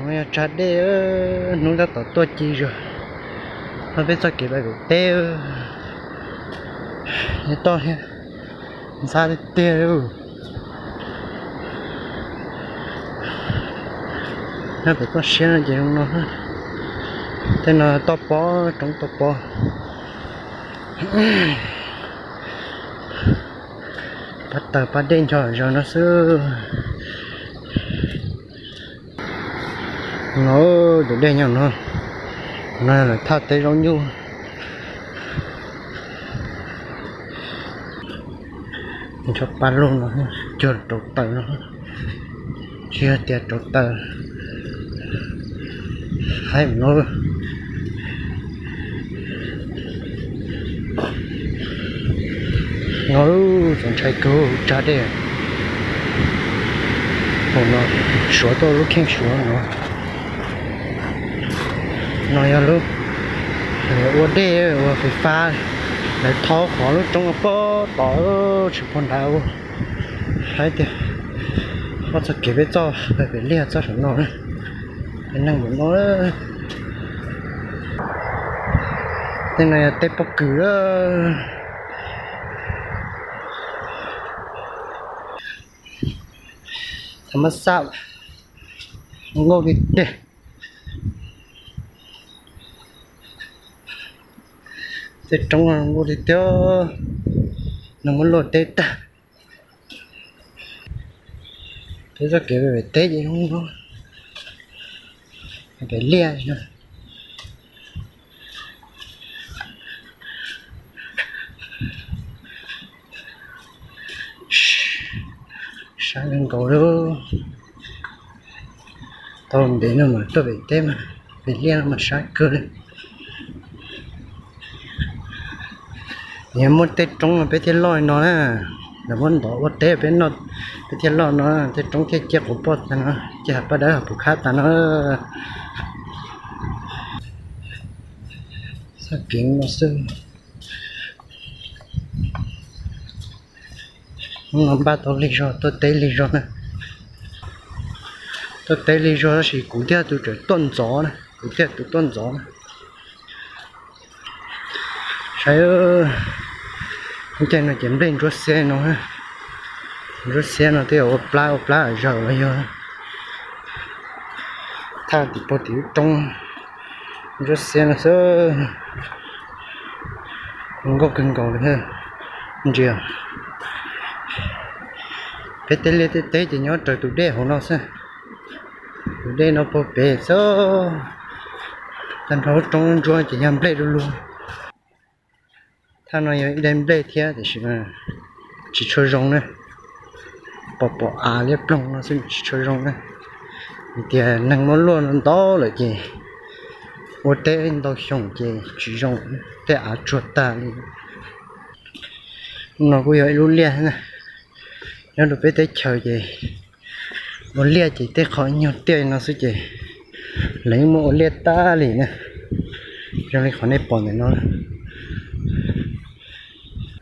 Yog tsag dej, hnub tab tom tuaj ci zog, no peb txoj kev pem teb, toj thiab ntxhab tiag tiag li. Nyob pem toj siab no ces zoo no, tej no toj pob, roob toj pob. Pab taws pab dej ncho zaws no xwb. No tus dej nyob no, no lawv thaj teb zaub nyuj. Ncho pa lug no, cuag rauv taws no, tsis yog tias rauv taws, haib no. No txaus ntshai kawg, tsag dej. Hauv no suav tuaj lub kheej suav no. No yog lub ua dej ua fais fab, lawv thau qhov lub roob pob tom tsis pog nrad ua. Saib tias ob txoj kev peb txoj pem liaj txoj saum no, peb neeg mus no. Tej no yog tej pob kws. Thaum mab xaj nkauj li tiag. Tej roob nkauj li tiag, nws muab luaj teb tag. Peb txoj kev pem teb ces zoo no, pem liaj no. Sab kawg nkaus li. Tau ntev no mas tuaj pem teb mas, pem liaj no mas sab kawg li. Yog muaj tej roob no peb thiaj loj li no na, lawv muab ntov ua teb peb noj, peb thiaj loj no, tej roob thiaj ciaj quv poj tag no, ciaj hav paj dawb hav pum khab tas no. Txoj kev no xwb. Hnub no npaj tau lig zog tuaj teb lig zog na. Tuaj teb lig zog tab sis kuv thiaj tus tseem tuaj ntxov na, kuv thiaj tus tuaj ntxov na. Saib, lub caij no ces nplej ntsuab xiab no, ntsuab xiab no twb yog ua plab ua plab zawm los yog thaj tim pag tim lub roob, ntsuab xiab no xwb. Nkauj kawg nkaus li. Ntsia, peb tej liaj tej teb ces nyob raws tus dej hauv no xwb. Tus dej no puag pem xwb, tag nrho lub roob ntsuab ces yog nplej du lug. Thaj no yog ib daim nplej thiab tiam sis mas tsis tshua zoo na, pom pom av liab ploog no xwb tsis tshua zoo na. Vim tias neeg muab luaj ntau lawm ces ua teb ntau xyoo ces tsis zoo, tej av tsuag tag li. No kuj yog ib lub liaj na, nyob rau peb teb chaws ces ua liaj ces tej qhov nyuag tiaj no xwb ces lawv yeej muab ua liaj tag li na, zoo li qhov nej pom ntawm no.